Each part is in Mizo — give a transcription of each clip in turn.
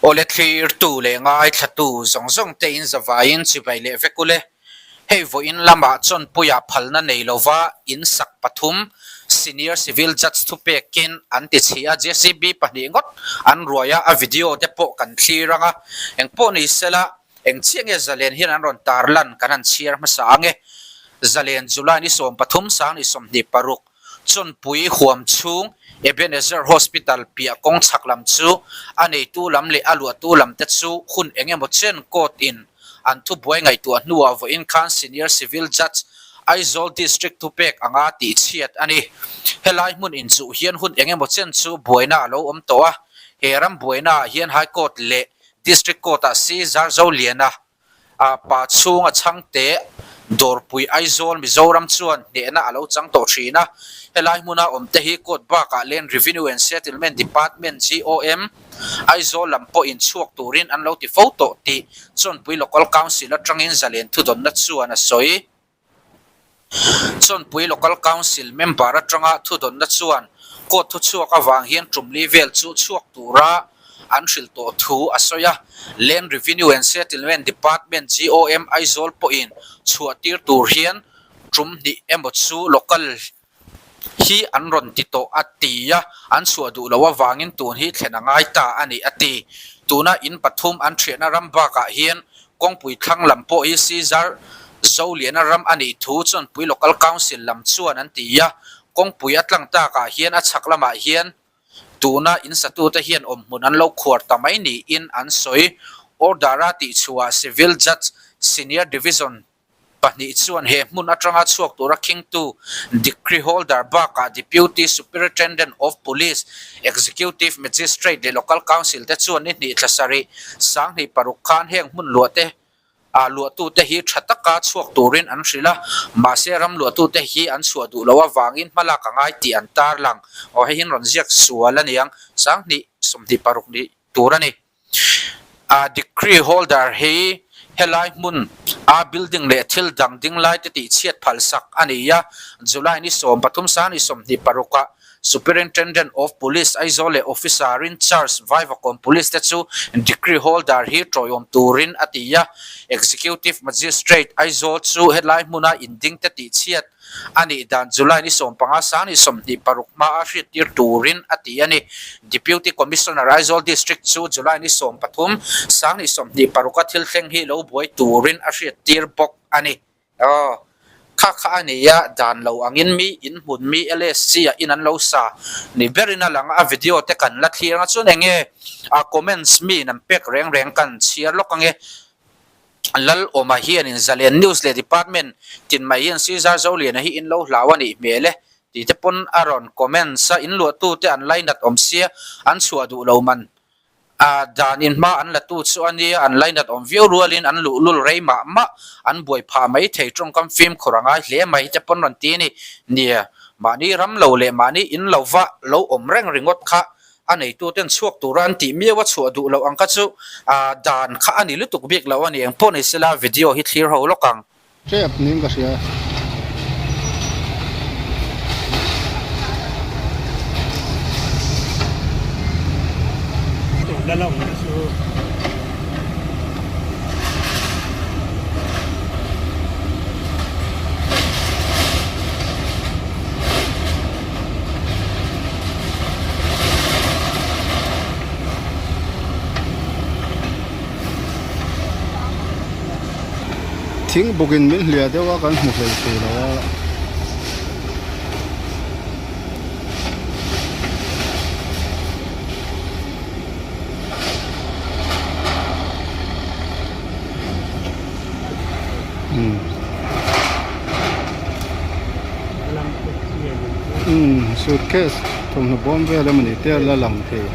Awle thlirtu leh ngaithlatu zawng zawng te in zavaiin chibai leh vek ule. Hei vawiin lamah Chawnpuia phalna nei lova in sak pathum Senior Civil Judge thupekin an ti chhi a, JCB pahnih ngawt an ruai a, a video te pawh kan thlir ang a. Engpawh ni sela eng chiah nge Zalen hian an rawn tarlan kan han chhiar hmasa ang e. Zalen July ni 13 2026. Chawnpui huam chhung Ebenezer Hospital piah kawng chhak lam chu a neitu lam leh a luahtu lam te chu hun eng emaw chen court in an thubuai ngaihtuah hnuah vawiin khan Senior Civil Judge Aizawl District thupek anga tihchhiat a ni. Helai hmun inchuh hian hun eng emaw chen chu buaina a lo awm tawh a, he ram buainaah hian High Court leh District Court-ah si Zarzoliana A pa chhunga chhangte Dawrpui Aizawl Mizoram chuan hnehna a lo chang tawh thin a. Helai hmuna awmte hi court bakah Land Revenue and Settlement Department, GOM, Aizawl lam pawhin chhuak turin an lo ti fo tawh tih Chawnpui Local Council atangin zalen thudawnna chuan a sawi. Chawnpui Local Council member atanga thudawnna chuan court thuchhuak avang hian tumli vel chu chhuak tura an hrilh tawh thu a sawi a. Land Revenue and Settlement Department, GOM, Aizawl pawhin chhuah tir tur hian tum hnih emaw chu local hi an rawn ti tawh a ti a, an chhuah duh loh avangin tun hi thlen a ngai ta a ni a ti. Tuna in pathum an thiahna ram bakah hian kawngpui thlang lam pawh hi Caesar Zoliana ram a nih thu Chawnpui Local Council lam chuan an ti a, kawngpui a tlang takah hian a chhak lamah hian tuna in satute hian awmhmun an lo khuar ta mai niin an sawi. Order-a tihchhuah Civil Judge Senior Division Pahnih chuan he hmun atanga chhuak tura khingtu Decree Holder bakah Deputy Superintendent of Police, Executive Magistrate leh Local Council te chuan ni hnih thla sarih, 2006 khan heng hmun luahte ah luahtute hi tha taka chhuak turin an hrilh a, mahse ram luahtute hi an chhuah duh loh avangin hmalak a ngai tih an tarlang. Aw hei hian rawn ziak sual a niang, 2026 ni tur a ni. A decree holder hi helai hmun a building leh thil dang ding lai te tih chhiat phal sak a ni a, July ni 13 sang ni 26 ah Superintendent of Police Aizawl leh Officer in Charge Vaivakawn Police te chu decree holder hi tawiawm turin a ti a, Executive Magistrate Aizawl chu helai hmuna inding te tih chhiat A nih dan July ni 15 sang ni 26 hma a hriattir turin a ti a ni. Deputy Commissioner Aizawl District chu July ni 13 sang ni 26 a thil thleng hi lo buai turin a hriattir bawk a ni. Aw, kha kha a ni a, dan lo angin mi in hmun mi LSC ah in an lo sa ni berin a lang a, a video te kan la thlir anga chuan enge a comments mi in an pek reng reng kan chhiar lawk ange. Lalawma hianin Zalen News leh Department tin mai hian Caesar Zoliana hi in lo hlau a nih hmel e tih te pawn a rawn comments a, in luahtute an lainat awm sia an chhuah duh lo man a dan in hma an la tu chu a nia an lainat awm viau rualin an luhlul rei mah mah an buai phah mai thei tawngkam fimkhur a ngai hle mai te pawn rawn ti a ni. Nia, mahni ram lo leh mahni in lo va lo awm reng ringawt kha A neituten chhuak tura an tih miau a chhuah duh loh ang kha chu dan kha a ni lutuk bik lo a ni. Engpawh ni sela video hi thlir ho lawk ang. Tep niin ka hria. Thing bawkin min hliah deuh a kan hmu hlei thei lo a. Umm suitcase thawmhnaw bawm vel emawni te a la lang thei.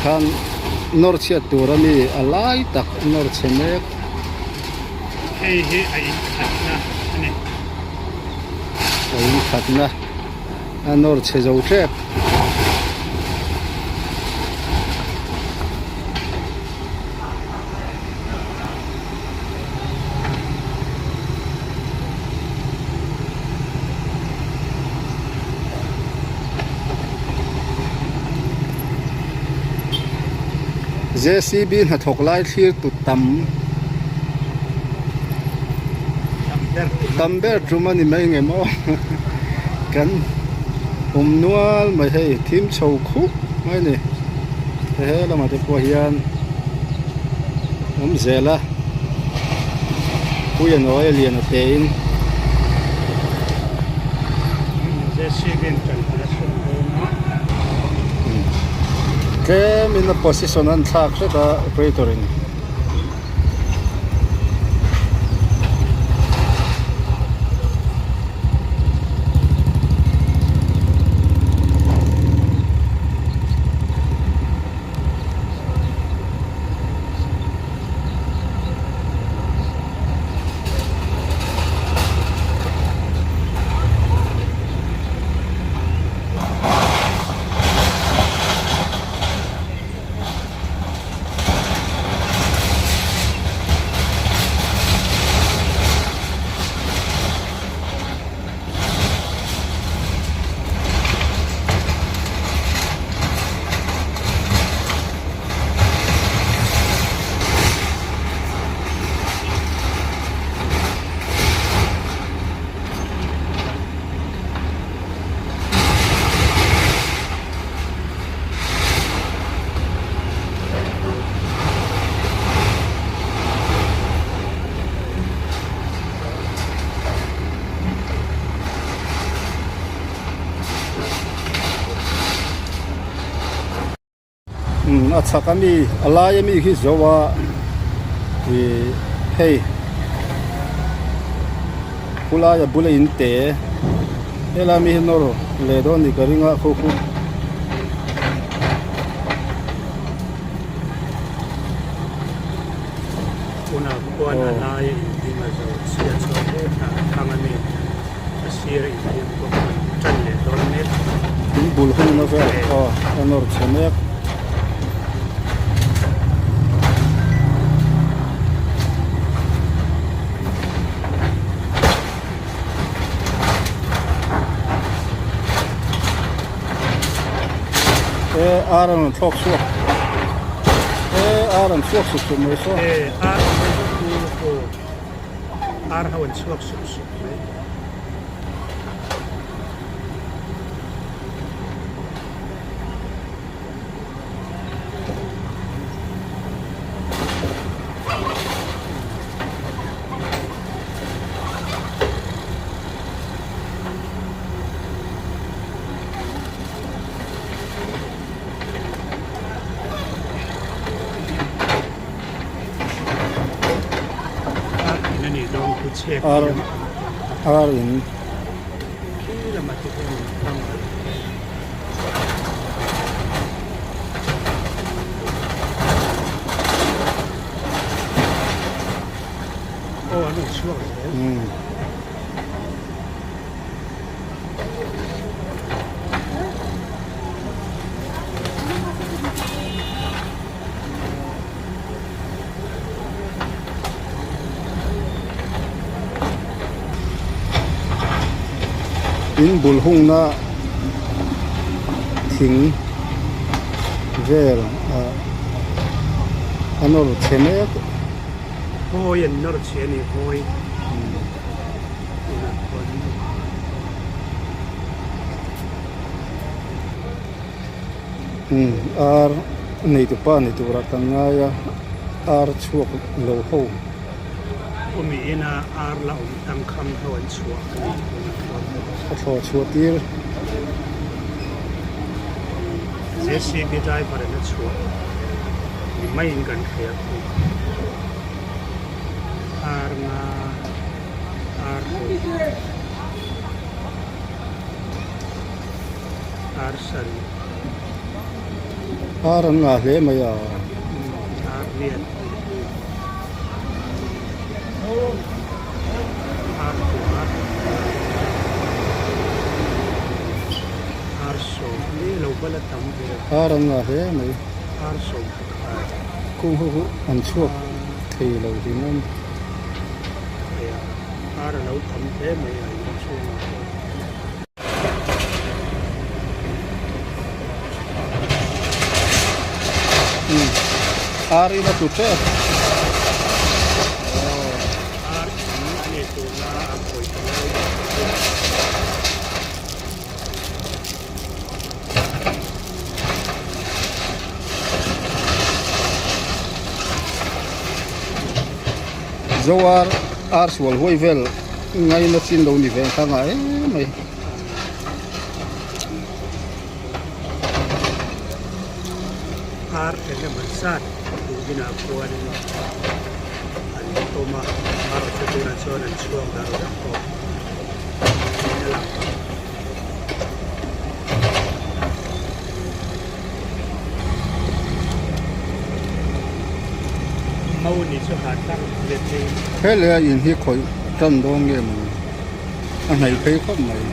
Tikhan nawr chhiat tur a mi a lai tak nawr chhe mek. Hei hi a inkhatna a ni. A inkhatna a nawr chhe zo tep. Jcb hnathawk lai thlir tu tam tam ber tum a ni mai nge maw kan awm nual mai hei thim chho khup mai a ni he lamah te pawh hian awm zel a puia nawi a lian a te in. Tlem in a position an thlak hret a operator in. Umm a chhak ami a lai ami khi zo a ih hei khulai a bula in te helai ami hi nawr leh dawn a nih ka ring a khu khu. Tunah khuan a laia inhlim a zo chhia chhuak hetah a thlang ami a sir inhlim pawh an tan leh dawn mek. In bul hun na vel aw a nawr chhe mek. E ar an rawn thlawk chhuak e ar an chhuak sup sup mai saw. E ar an rawn ar ho an chhuak sup sup mai. Ar ar in. In bul hungna thing vel ah a nawr chhe mek. Hawi an nawr chhe a ni hawi. Umm ar neitu pa ni turah kan ngai a ar chhuak lo ho. Umi ina ar la awm tangkhang ho an chhuah a ni tunah chuan. A thlawh chhuah tir. JCB driver in a chhuah ni maiin kan hria thung. Ar nga ar ruk ar sarih. Ar an ngah hle mai a. Ar lian ar kua ar sawm ni lo va la tam ve. Ar an ngah hle mai. Ar 11. Kung ho hi an chhuak thei lo hlim awm. Ar a lo tam hle mai a in chhungah pawh. Ar in a tlu tep. Ar in a nei tuna a khawi ta lai. Zo ar ar sual huai vel ngaina chin lo ni ve kha ngah em mai. Ar engemaw zat turbin-ah khuanin an tawm a, amaherawhchu tunah chuan an chhuak darh vek tawh niin a lang. He leh a in hi khawih tan dawn nge maw a hnaih phei khawp mai.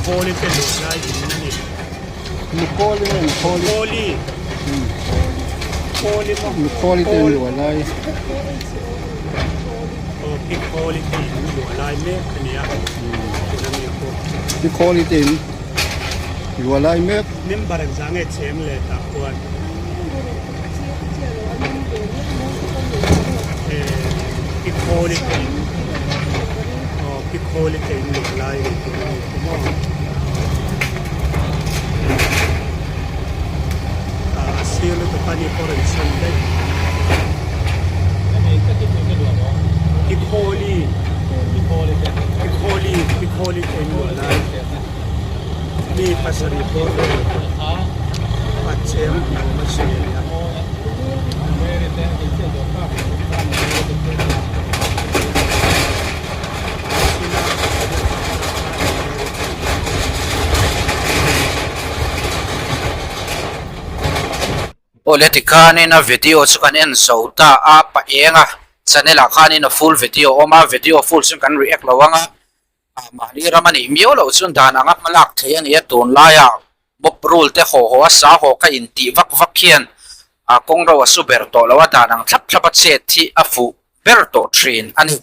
Khawli te luh lai in a ni. Nukhawli nge Nukhawli? Khawli. Khawli maw? Nukhawli te luh lai. Aw pi Khawli te in luah lai mek a nia. Tuna mi pawh. Pi Khawli te in luah lai mek. Member engzah nge cheng leh tah khuan? Pi Khawli te in aw Pi Khawli te in luah lai a ni tuna mi pawh maw? A sir lutuk a ni pawh rawn chhan daih. Pi Khawli Pi Khawli Pi Khawli te in luah lai mi pasarih bawr vel a cheng tih awm a sawi a nia. Awle tikhanin a video chu kan en zo ta a pa eng a channel ah khanin a full video a awm a video full chuan kan react lo ang a ah mahni ram a nih miau loh chuan dan anga hma lak theih a ni a tunlaiah mob rule te haw haw a sa haw kha intih vak vak hian ah kawng ro a su ber tawh lo a dan ang thlap thlap a chet hi a fuh ber tawh thin a ni.